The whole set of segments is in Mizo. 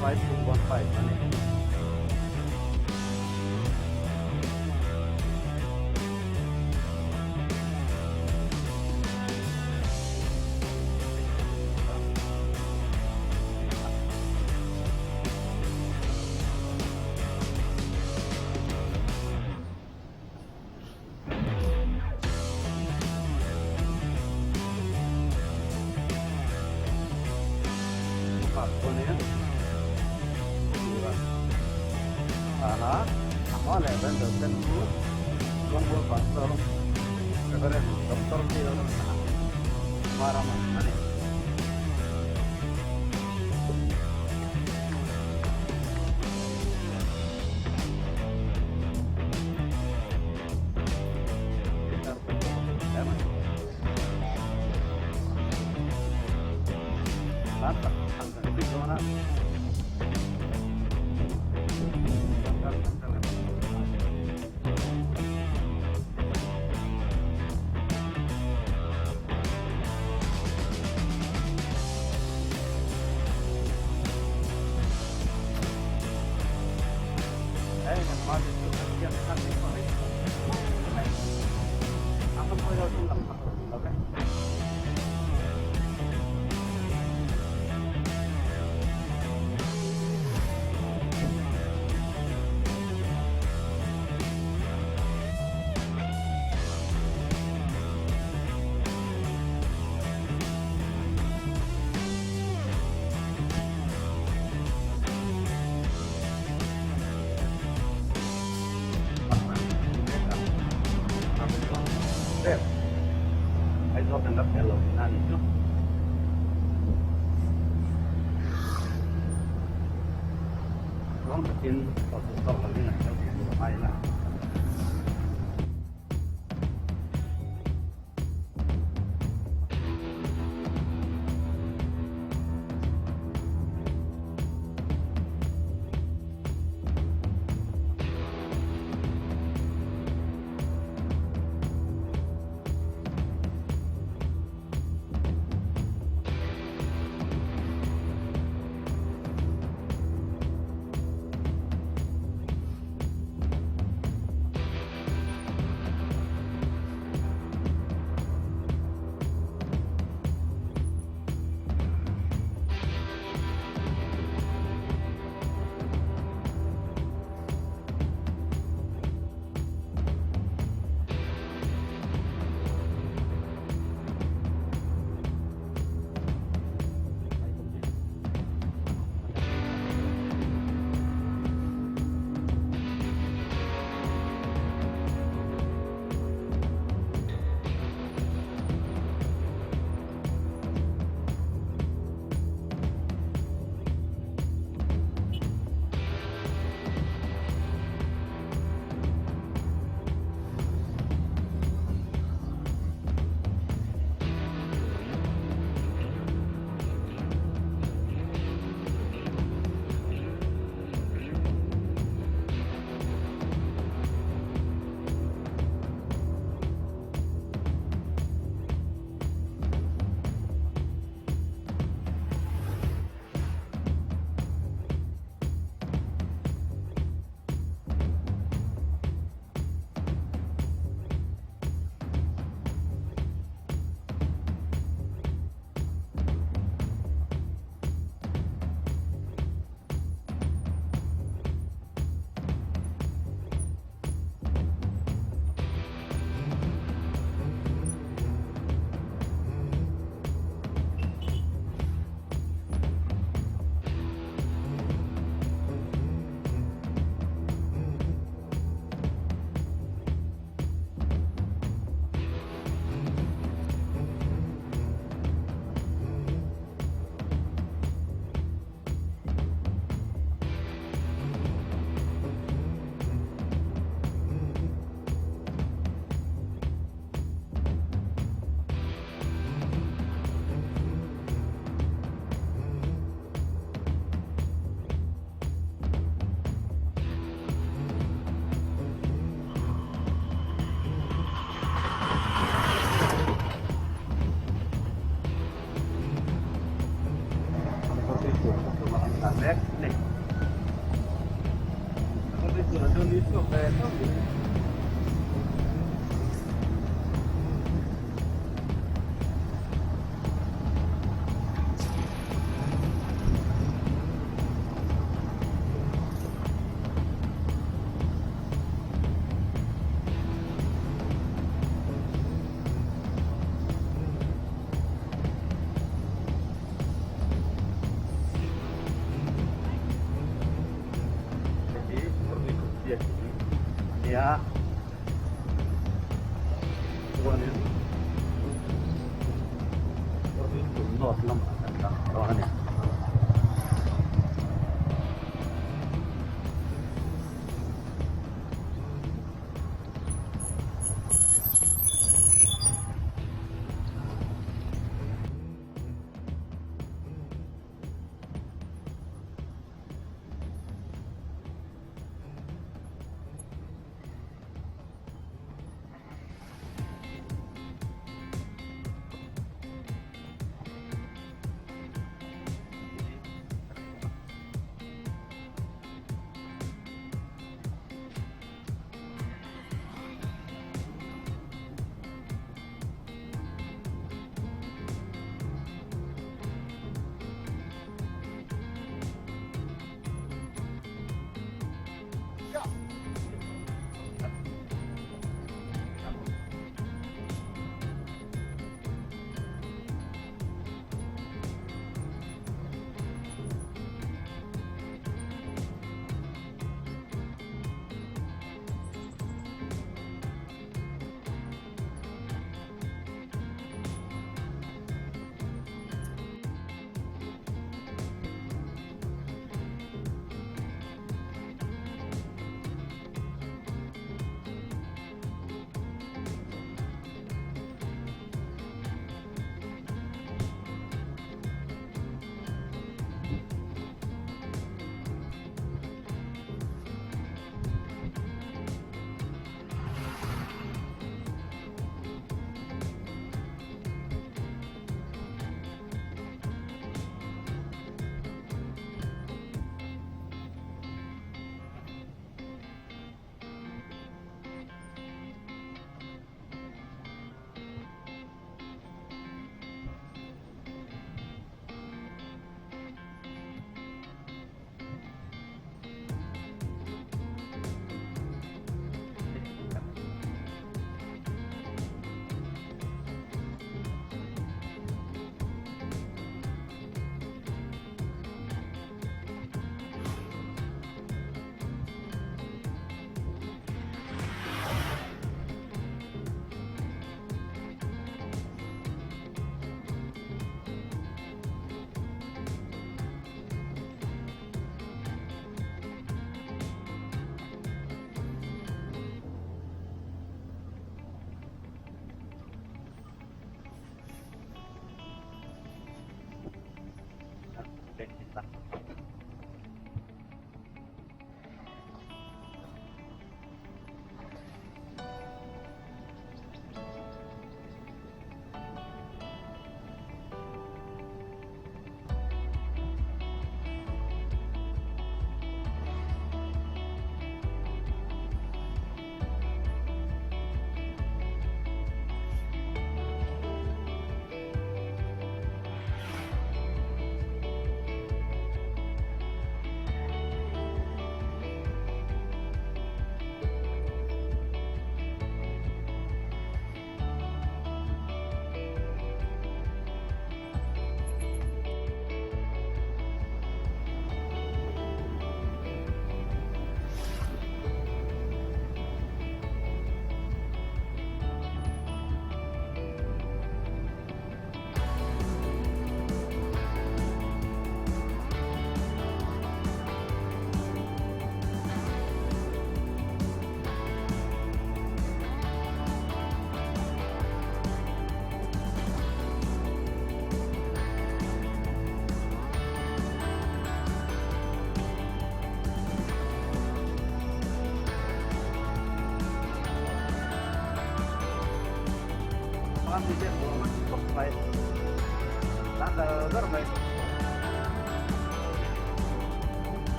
5215 a ni. thla mek a ni. Tunah chuan ni chhuak ve tho mai. Hei hi Murli Biakinn a nia. Chuanin Murli North lamah kan tlang dawn a ni.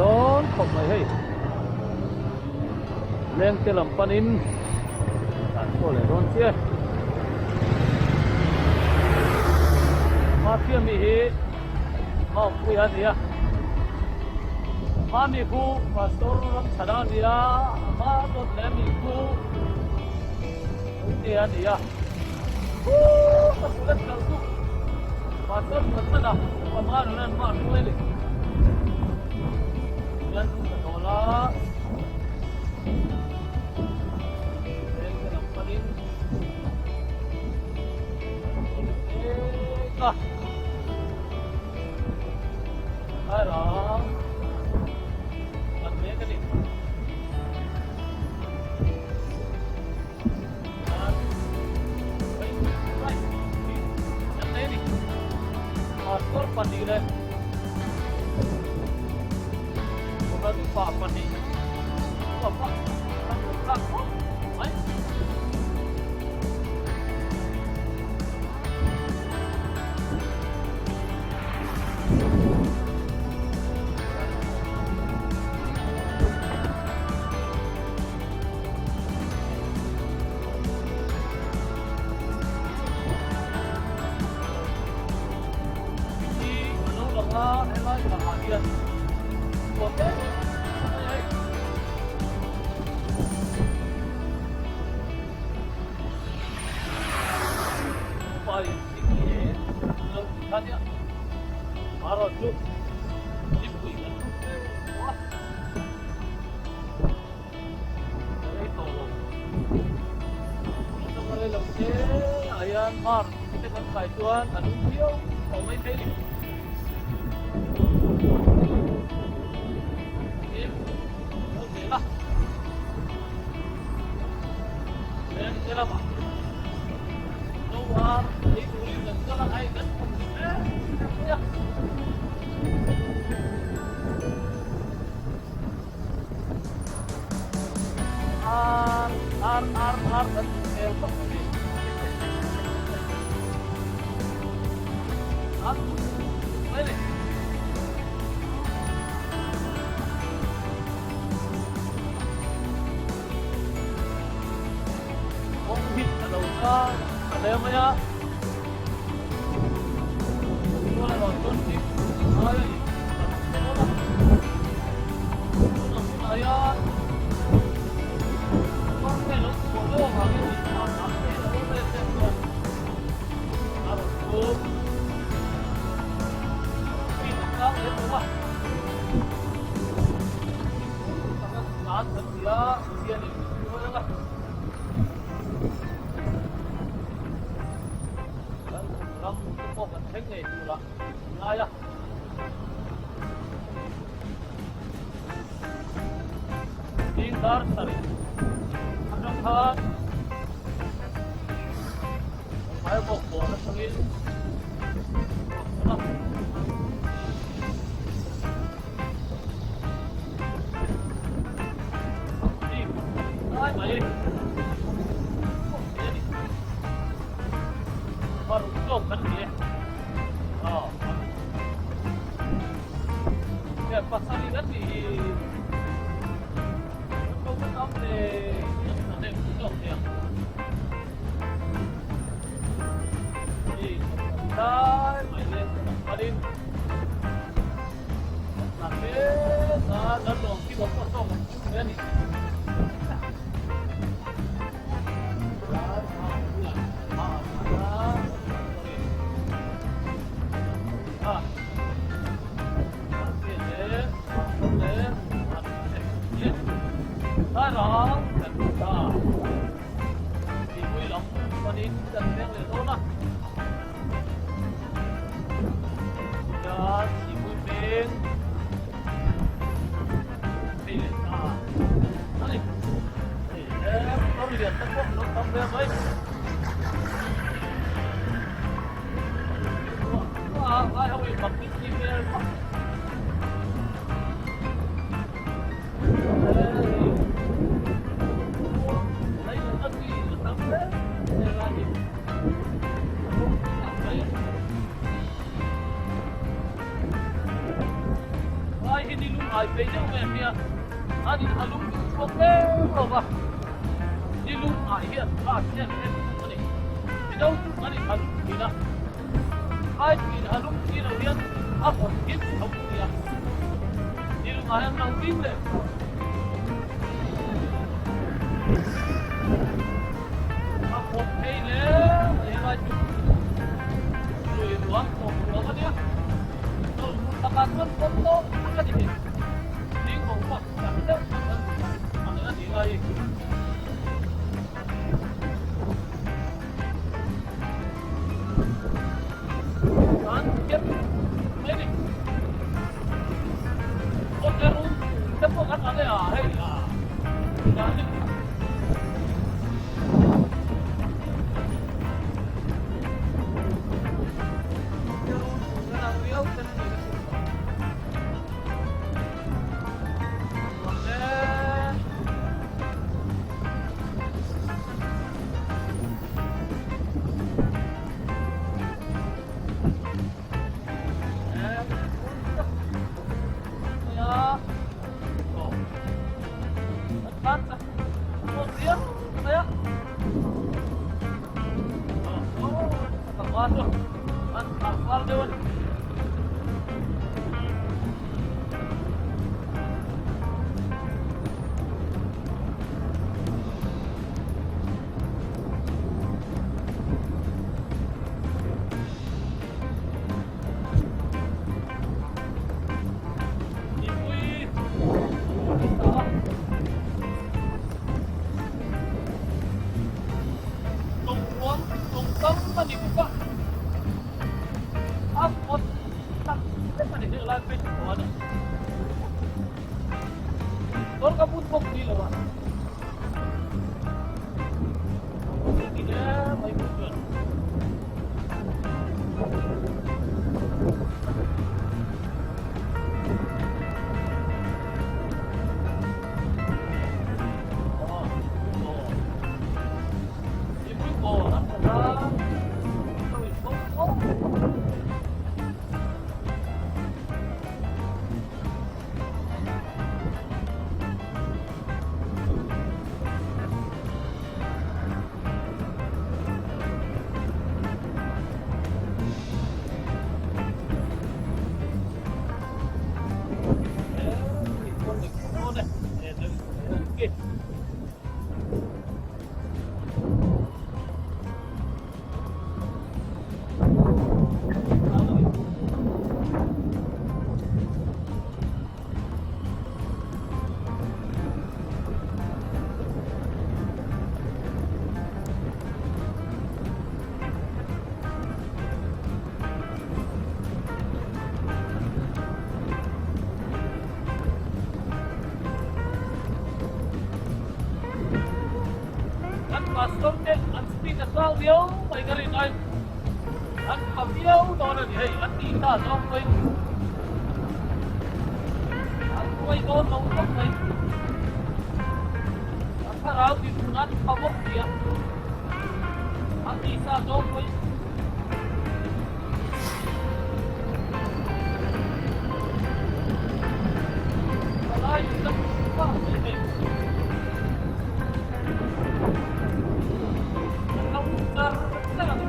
Dawn khawp mai hei lengte lam panin an chhuah leh dawn chiah Mafia mi hi Maupuia a ni a Mami khu Pastor Ramchhana a ni a Ma dawt leh mi khu Puitea a ni a Huu ka sulet kal chu Pastor Muanchhana Pama nuna an mah hruai a ni Hian ka dawl a Lengte lam panin hianin kan tlan mek a, Lalawmkima pawh saw kan tum ve a ni. An pastor te an speed a sang viau mai ka rin ai an tha viau dawn a ni hei an tih ta zawng pawhin an hruai dawn lo khawp mai a thlarau dinhmun an tha bawk sia an tih sa zawng pawhin Palai in ka pah mai hei. An lo char char a ni.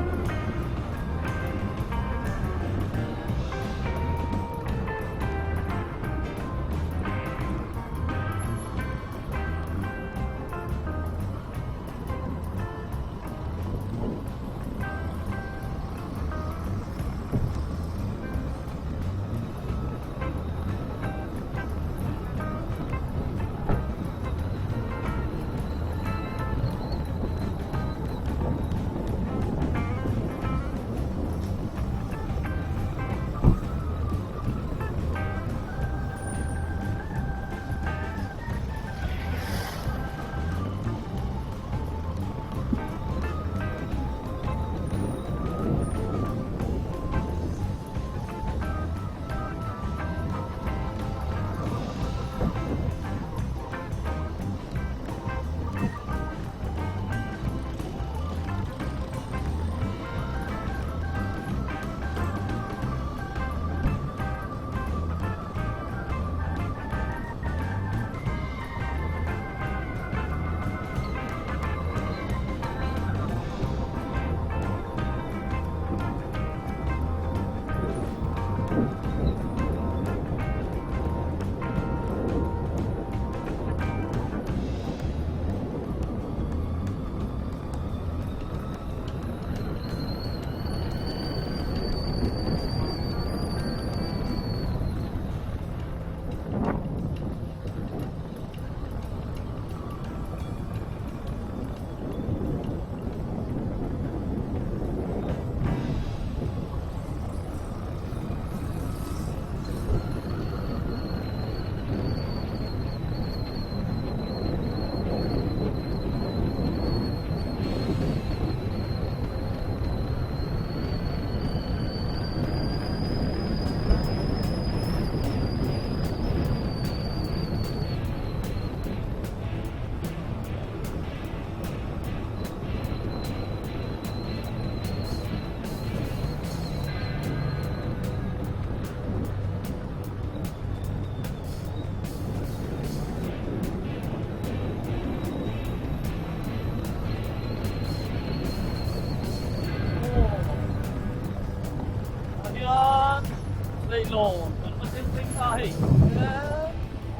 Leihlawn kan va thleng thleng ta hei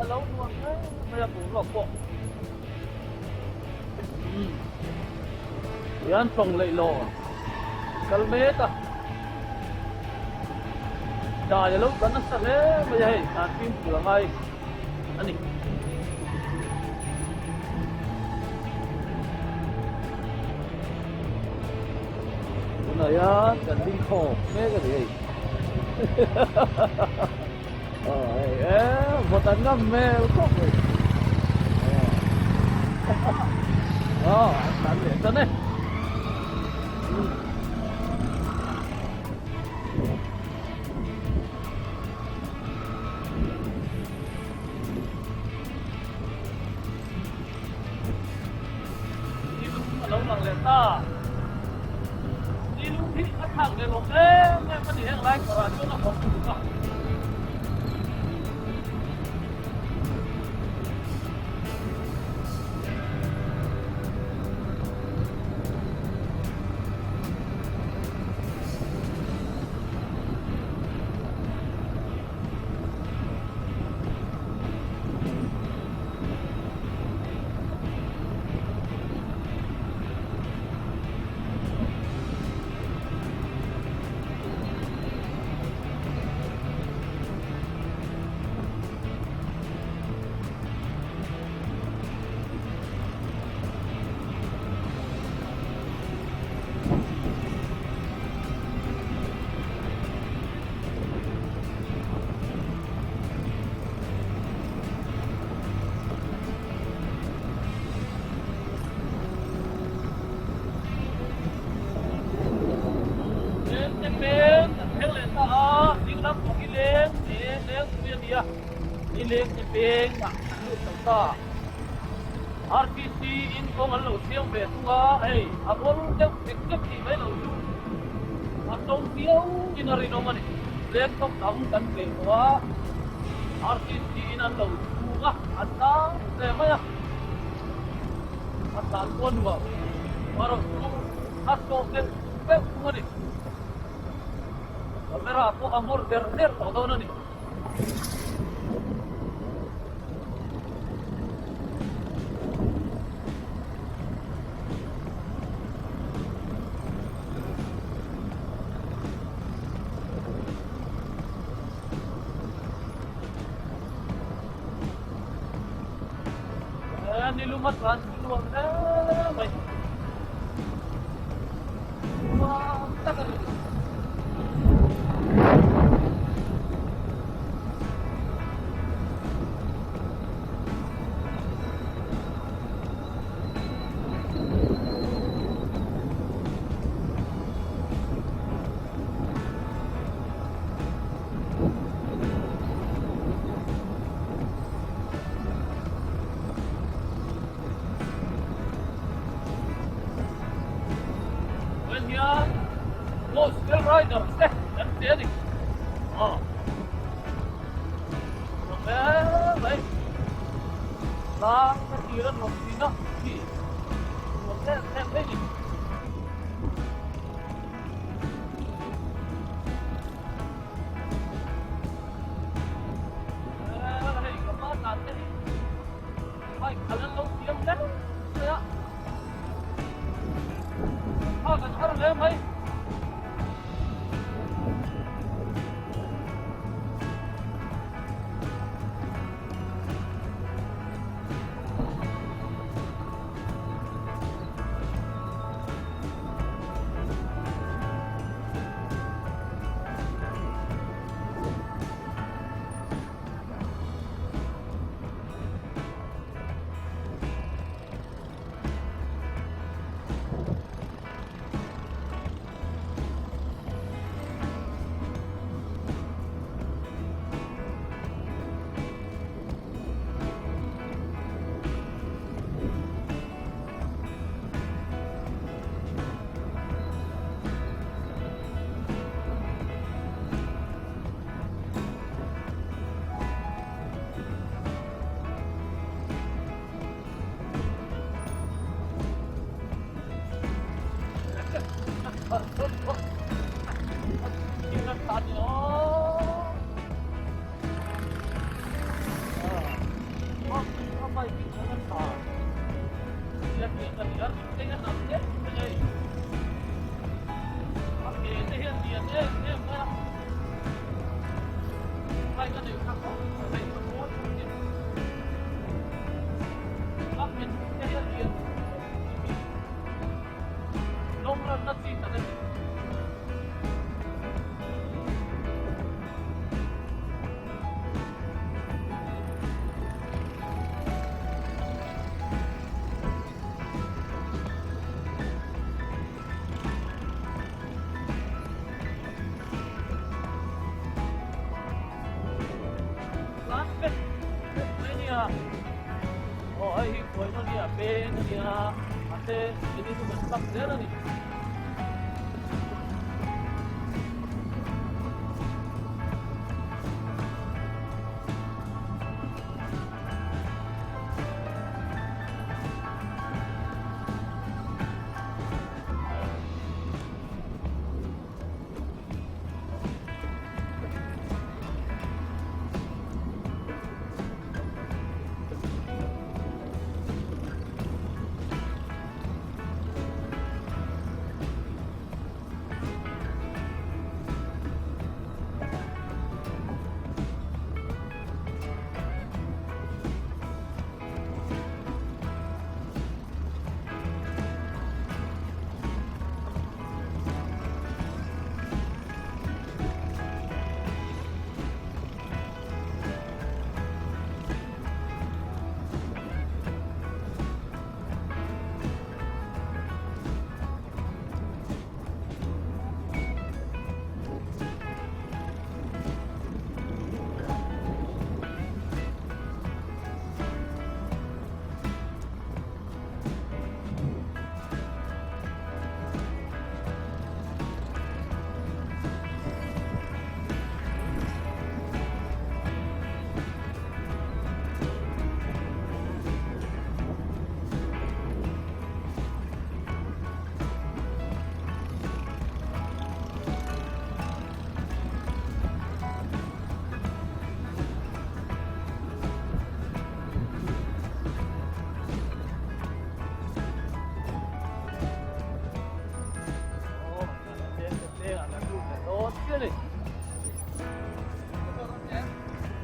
a lo nuam hle mai a boruak pawh hian tlawng leihlawn kal mek a dai a lo tla nasa hle mai a hei dan fimkhur a ngai a ni. Tunah hian kan ding khawm mek a ni hei. Aw hei e vawt an ngam hmel khawp mai. Aw an tlan leh tan e. Ni lung a lo lang leh ta. Ni lung hi a thlak leh lawm em em a ni heng lai kawrah chuan a hawng tuk a. Leng te peng kan thleng leh ta a, ding lam pawh hi leng leng leng pui a ni a, ni leng te peng ah kan lut lo ta. RTC in kawng an lo siam ve thung a, hei a rawl deuh hlek hlek tih mai lo chu a to viau in a rinawm a ni. Leng thawk dang kan pe tawh a, RTC in an lo chhung a, an tlang ve mai a, a tlan pawh a nuam erawh chu a sawh deuh deuh thung a ni. Camera pawh a ngawr der der tawh dawn a ni. Ni lum a tlan chu nuam hle mai. Nuam tak a ni. Well hian Gospel Riders te kan ti a ni. Aw. Nuam hle mai. Tlang ka tir a nuam thin a khi. Nuam em em mai ni. Hei ka pa tlan te hi bike khalh an lo thiam hle mai a. Thlak an har hle mai. home run na chi tak a ni. Last bit mai nia aw hei hi khuaina nia peng a nia mahse ini chu kan tak zel a ni.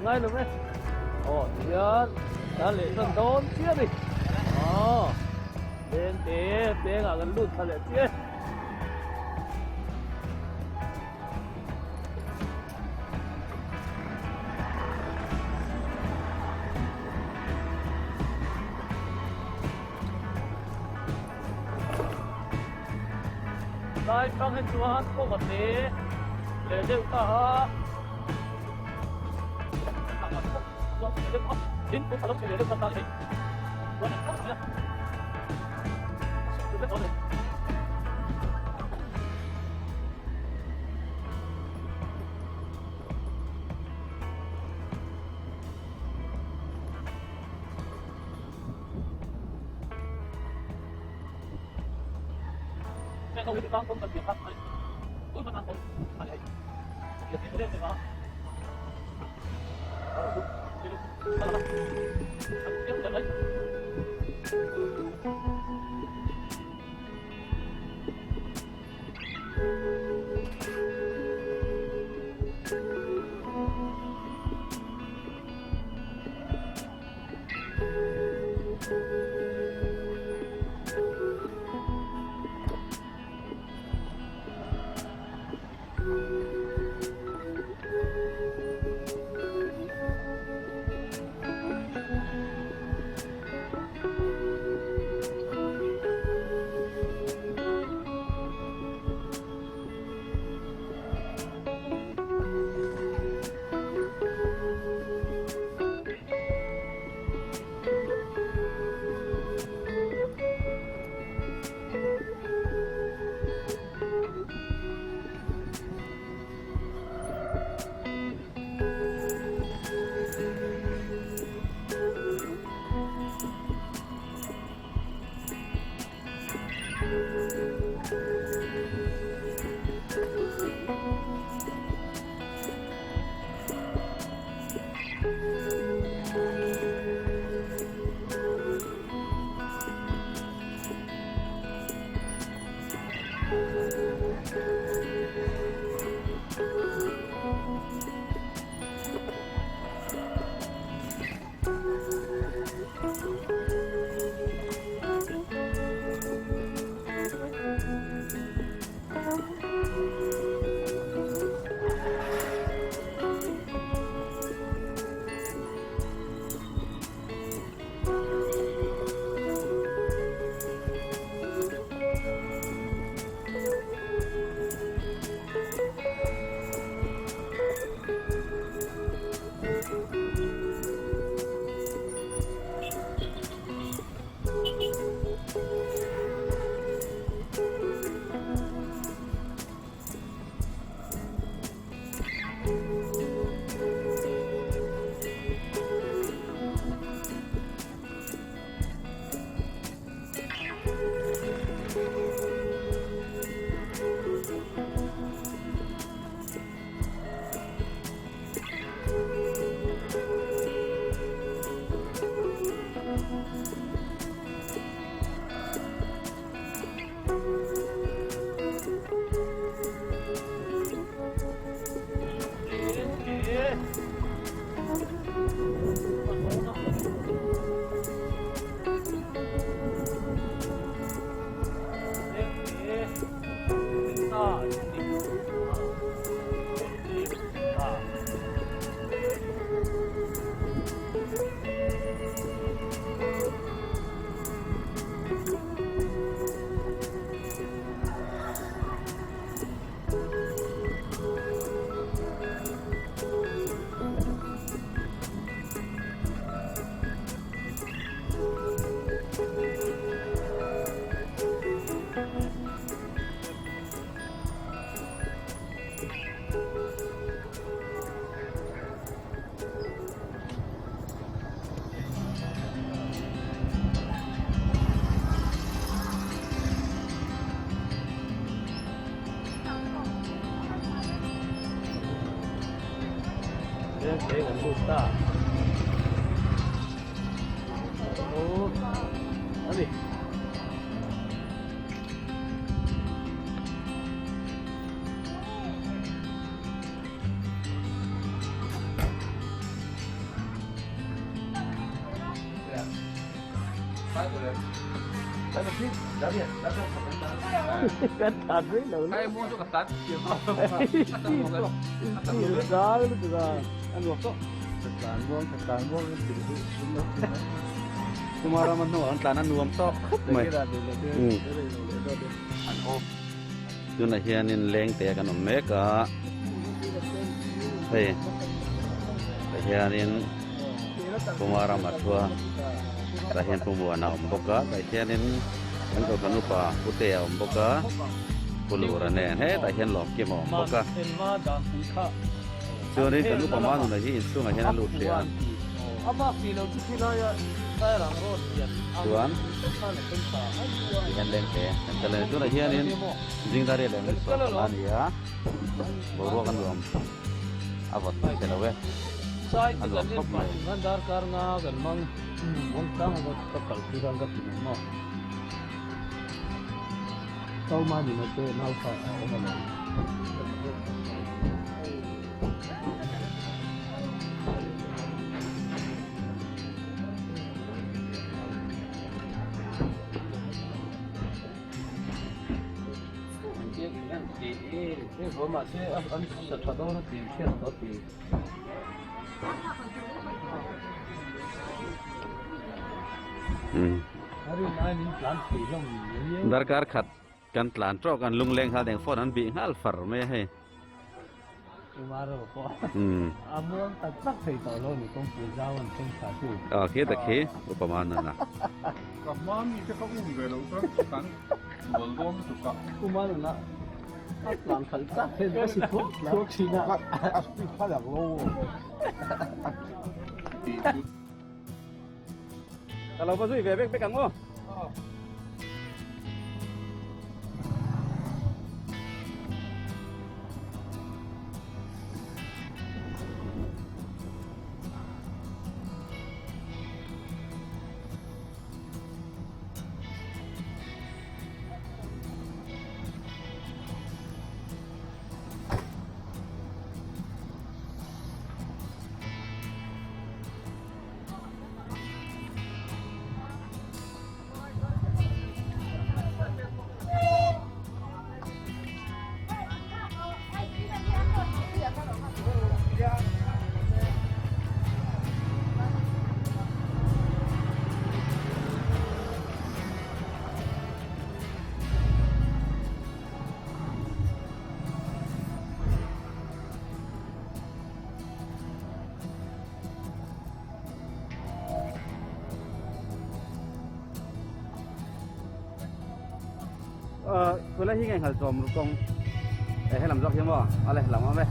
Ngai lo ve aw tihian kan leh tan dawn chiah a ni aw leng te pengah kan lut thla leh chiah e. Lai tang hi chuan kawng a te leh deuh ta a. Leng te kan lut ta. Oh, ani. Tunah hianin leng te kan awm mek a hei tah hianin Kumar a thu a tah hian Pu Muana a awm bawk a tah hianin kan kohhran upa Pu Tea a awm bawk a Pu Lura nen hetah hian Lawmkima a awm bawk a chuanin kan upa Manuna hi inchhungah hian a lut hrih a chuan tihian lengte kan kal a ni tunah hianin Zingdari leh Ngilsawm a ni a boruak a nuam. A vawt mai che lo e. A nuam khawp mai. Darkar khat kan tlan tawk an lungleng nghal deng phone an bih nghal far mai a hei. Aw khi tak khi upama nana. Ka lo va zui ve vek vek ang aw. Khulai hi nge nghal chawm kawng eh helam zawk hi maw a lehlam awm e.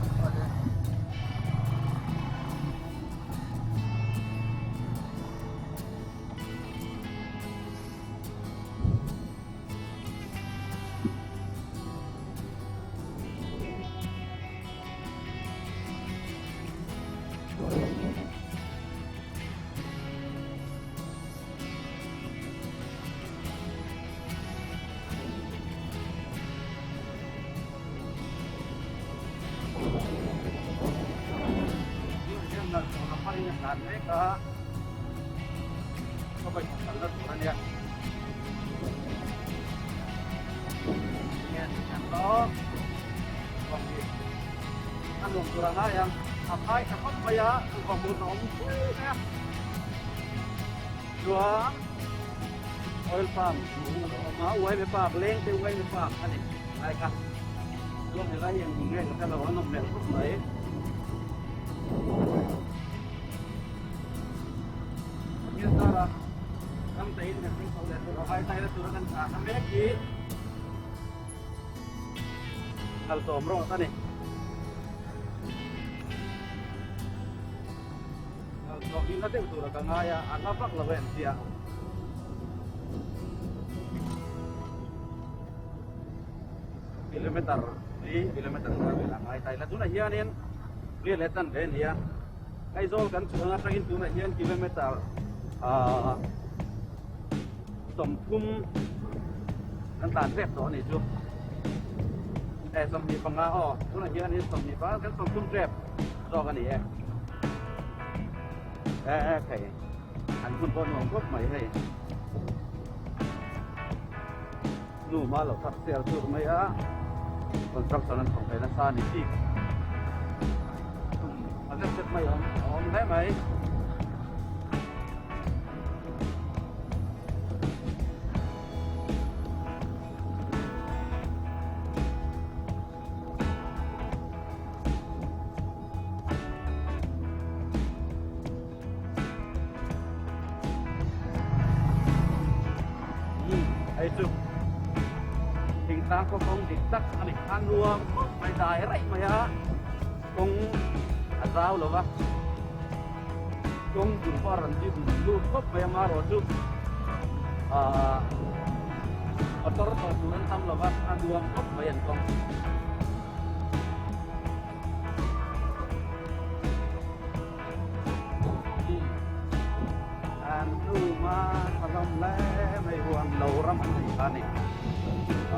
A nuam tur a ngai ang a phai tha khawp mai a va hmun a awm fur mai a chuan oil palm a awm a uaime park leng te uaime park a ni lai kha chuan helai hi engtin nge ka hre lo a nawm hmel khawp mai. Kal tawm rawt a ni. Kal tawm hi na deuh tura ka ngai a, a na vak lo em tia. Kilometer li, kilometer nga vel a ngai ta ila. Tunah hianin riah leh tan ve a ni a. Aizawl kan chhuang atangin tunah hian kilometer 30 kan tlan tep tawh a nih chu. E 25 aw tunah hianin 25 kan 30 tep zawk a ni e. E e thei an hun pawh nuam khawp mai hei. Nu ma lo thak sial tur mai a construction an thawk ve nasa a ni bik a zet zet mai awm a awm hle mai. Hei chu thingtlang khaw kawng dik tak a ni. A nuam khawp mai dai raih mai a, kawng a zau lo va, kawng bul pawh a rawn dim lut khawp mai a, marawh chu ahh motor tawh tur an tam lo va, a nuam khawp mai an kawng. An hnuma thahlawm hle mai huan lo ram an nei kha a ni.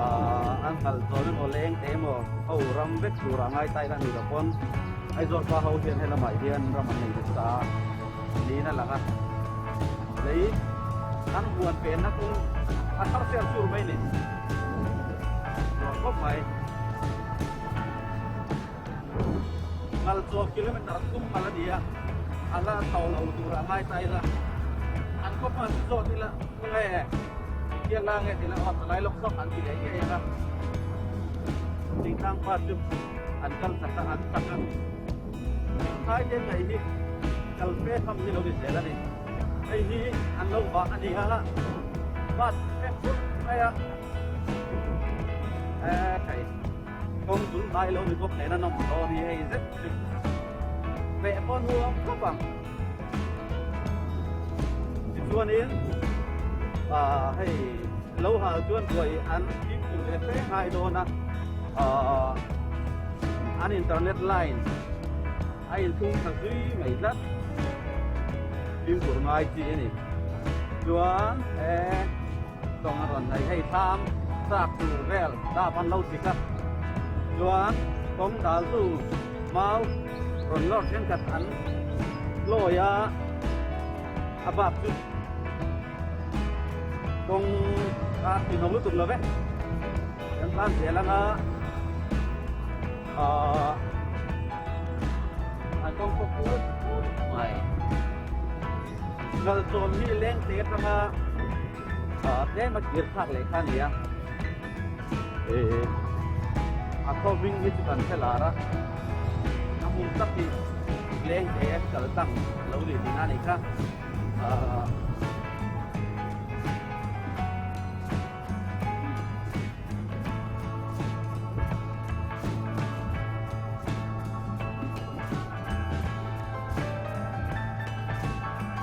Ahh an kal tawn emaw leng te emaw ho ram vek turah ngai ta ila ni lo pawn Aizawl pa ho hian helamah hian ram an nei nasa a niin a lang a. Lei an huan penna kawng a thar ser sur mai a ni. Nuam khawp mai. Ngal chaw kilometer thum ngal a ni a, a la tho lo tur a ngai ta ila, an khaw hman chu zawt ila nge hian la nge tila aw palai lawk zawk an ti leh ngei ang a, thingtlang pa chu an kal chak a, an chak a, thingphai te ngaih hi kal fe tham hi lo ni zel a ni, hei hi an lo vah a ni a, bat fek fuk mai a, e thei. Kawng dul ngai lo ni bawk nen a nawm dawn hi hei zet chu veh pawh nuam khawp ang. Tichuanin ah hei lo hal chuan buai an fimkhur leh fe ngai dawn a, ah an internet line a inthung thla zui mai tlat fimkhur ngai chi a ni. Chuan he. Tawng a rawn nei hei thlam chak tur vel dap an lo chik a, chuan kawng daltu mau rawn lawr thenkhat an lawi a, a bak chu kawng a inawm lutuk lo ve, kan tlan zel ang a, ahh an kawng pawh put put mai. Ngalchawm hi lengte atanga tlem a kir thlak leh kha a ni a, eh a khaw hming hi chu kan hre lar a, a hmun tak hi lengte kal tlang lo ni tihna a nih kha.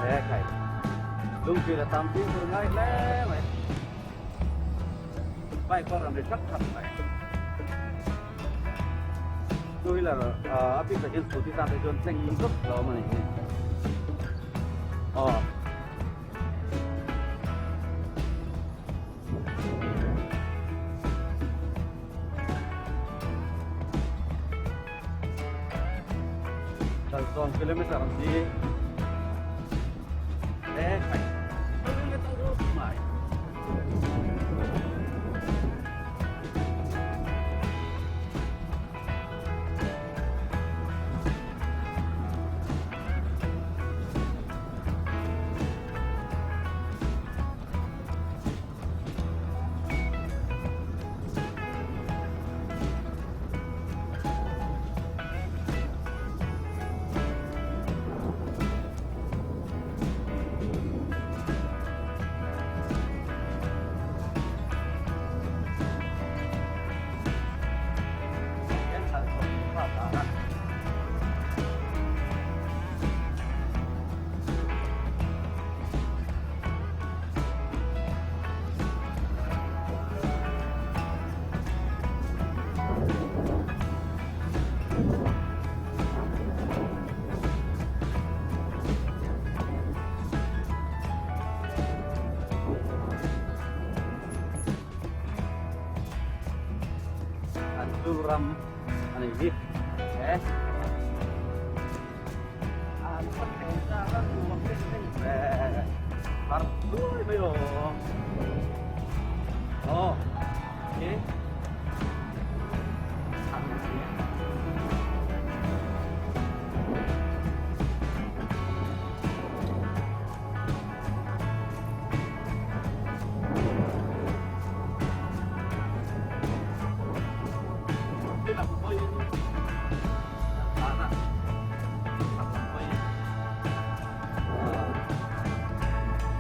He khai lungpil a tam pui tur ngai hle mai bike pawh rawn ri thak thak mai two wheeler a bik takin scooty tan te chuan tleng zuk lo awm a ni hi aw. Chalzawn kilometer ang hi e khai mai. Sul ram a nih hi.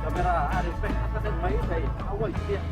Camera a respect nasa deuh mai thei a uaih chiah.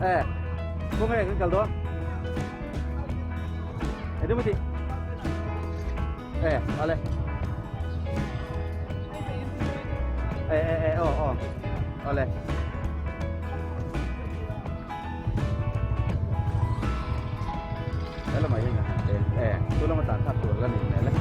Eh, khawnge kan kal dawn? Eng emaw tih? Eh, ale. Eh, eh, eh, aw, aw. Ale. He lamah hian kan han eng eh, chu lama tan thlak tur la ni hmel e.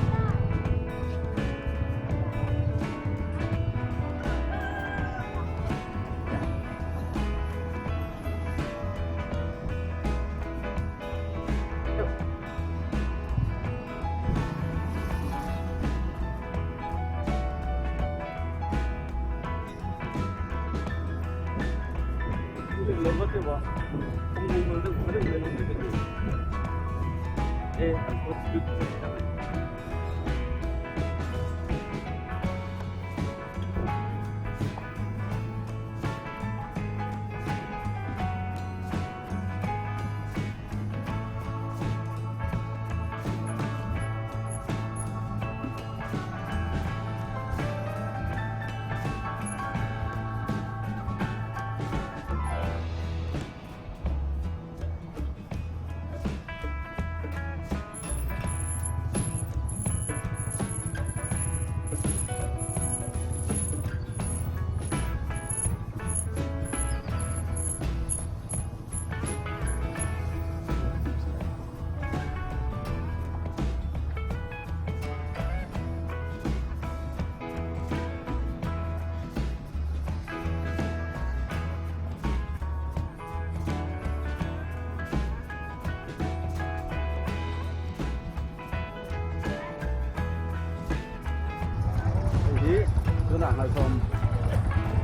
Tunah ngalsawm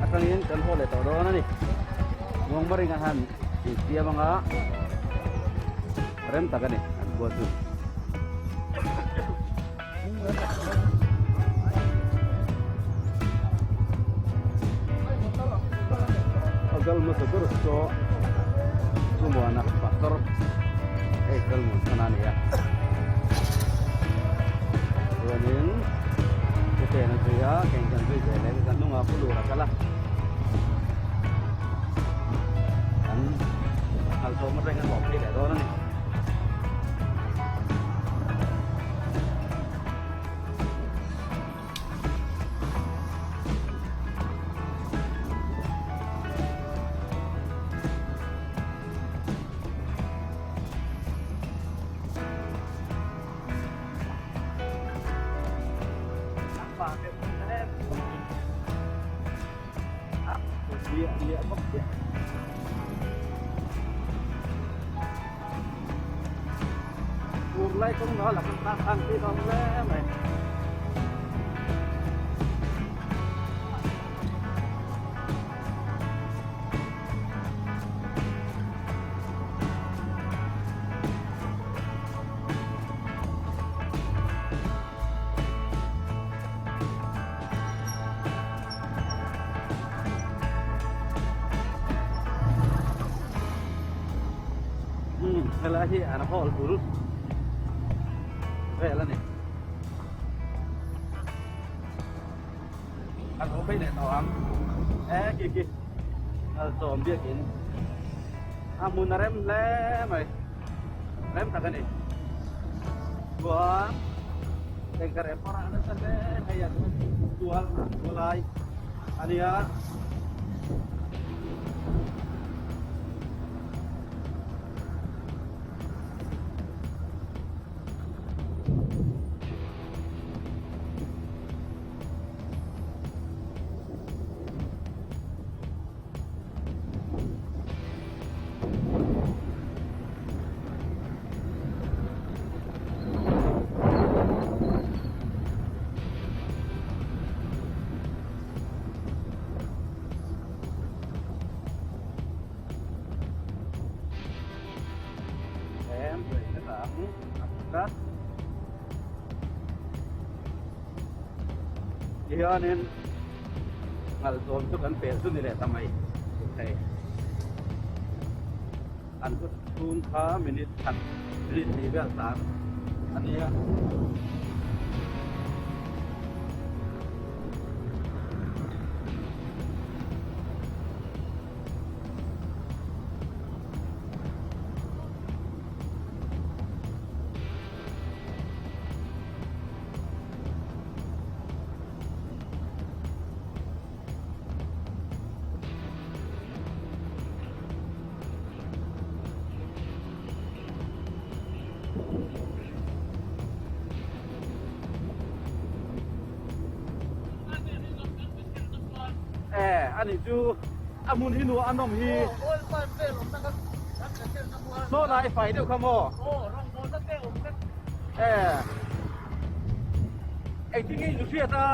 atangin kan haw leh tawh dawn a ni. Muangmaring an han insiam anga rem tak a ni an khua chu. A kal hmasa ber saw Chumuana pastor hei kal hmun chhan a ni a. Chuanin Thutena zui a keng kan zui ve leh ka hnungah pu lur a kal a. An khalhsawm atangin an awm phei leh dawn a ni. Fur lai kawng nal a kan tan tan phei dawn hle mai. Helai hi an hall bul vel a ni. An awm phei leh tawh ang. E ki ki Ngalsawm biakin a hmun a rem hle mai. Rem tak a ni. Chuan engkar em pawh a nasa hle hei a tual tualai a nia. Tihianin ngalzawn chu kan pel chu ni leh ta mai thei. An kut chhung kha minute khat minute hnih vel tan a nia. Eh, ani chu a hmun hi nuah a nawm hi. Saw lai fai deuh kha maw? Eh. Engtin nge in hriat a?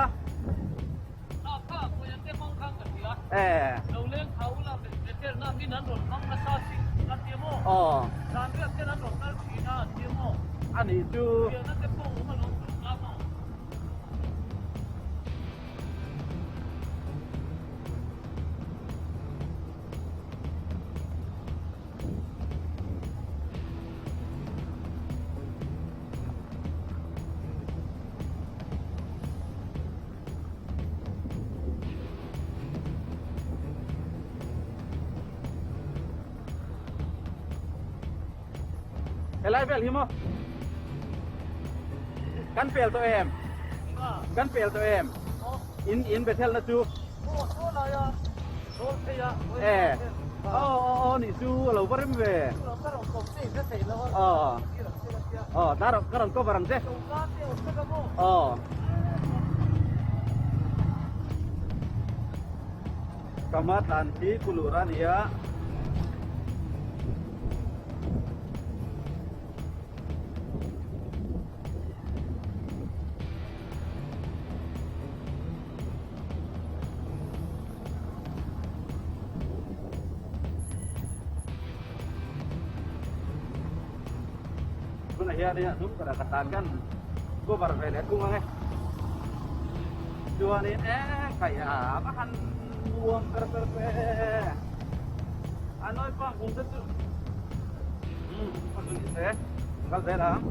Eh. Aw. Ani chu. Helai vel hi maw? Kan pel tawh em? Kan pel tawh em? In in Bethel na chu? Eh. Aw aw aw nih chu a lo va rem ve. Aw. Aw ta rawh ka rawn cover ang che. Aw. Ka hma tlan hi Kulur a ni a. hianin a hnung berah ka tan kan cover ve leh thung ang e. Chuanin e kai a va han nuam ber ber ve. A nawi pang kung te chu umm a chu ni se kal zel ang.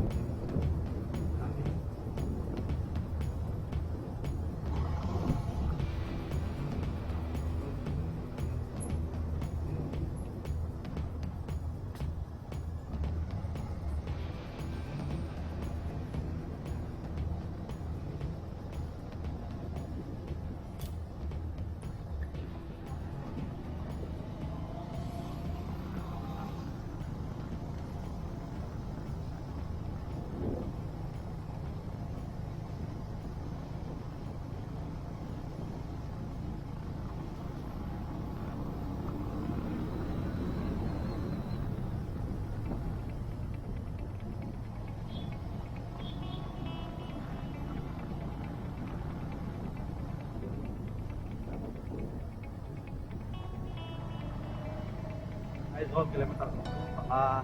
Aizawl kilometer 45.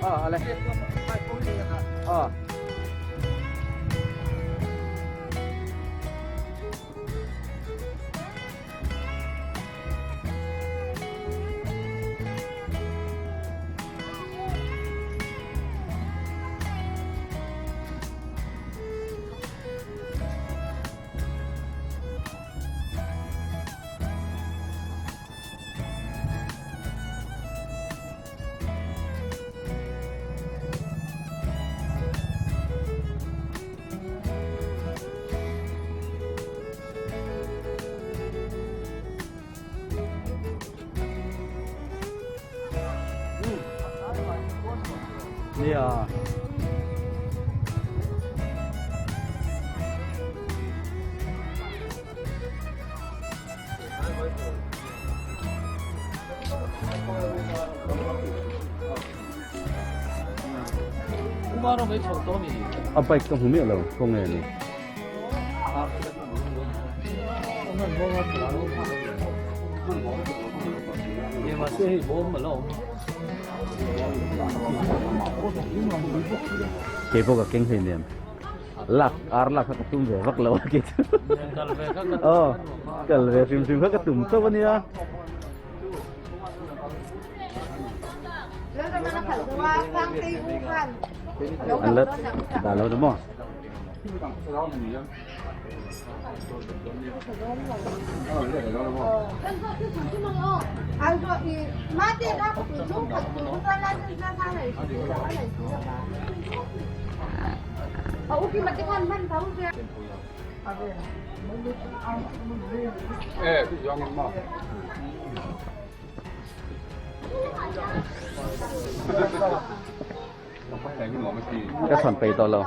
Ale. Aw. Nia. A bike ka hmu miah lo khaw nge ni. Kei pawh ka keng hleinem. Lak ar lak kha ka tum ve vak lo a kei chu. Aw kal ve hrim hrim kha ka tum chauh a nia. An la dah lo ni maw? Ka chhawn peih tawh lo.